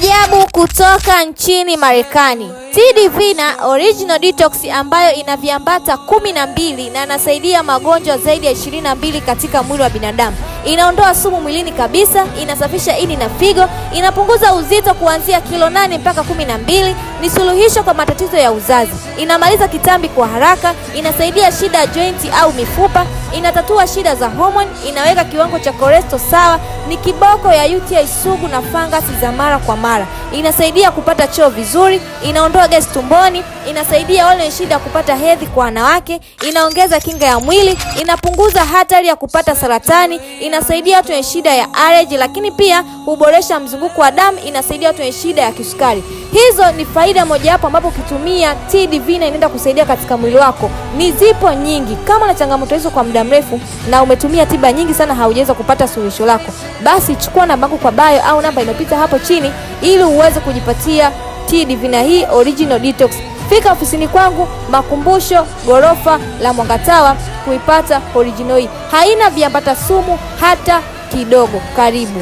Maajabu kutoka nchini Marekani. T-Divina Original Detox ambayo ina viambata 12 na inasaidia magonjwa zaidi ya 22 katika mwili wa binadamu. Inaondoa sumu mwilini kabisa, inasafisha ini na figo, inapunguza uzito kuanzia kilo 8 mpaka 12, ni suluhisho kwa matatizo ya uzazi, inamaliza kitambi kwa haraka, inasaidia shida ya jointi au mifupa, inatatua shida za homoni, inaweka kiwango cha kolesto sawa, ni kiboko ya UTI sugu na fangasi za mara kwa mara, inasaidia kupata choo vizuri, inaondoa gesi tumboni, inasaidia wale wenye shida ya kupata hedhi kwa wanawake, inaongeza kinga ya mwili, inapunguza hatari ya kupata saratani, inasaidia watu wenye shida ya allergy, lakini pia huboresha mzunguko wa damu, inasaidia watu wenye shida ya kisukari. Hizo ni faida mojawapo ambapo ukitumia T Divina inaenda kusaidia katika mwili wako. Ni zipo nyingi. Kama na changamoto hizo kwa muda mrefu na umetumia tiba nyingi sana haujaweza kupata suluhisho lako, basi chukua namba yangu kwa bio au namba inayopita hapo chini ili uweze kujipatia T Divina hii Original Detox. Fika ofisini kwangu Makumbusho, ghorofa la Mwangatawa kuipata original hii. Haina viambata sumu hata kidogo. Karibu.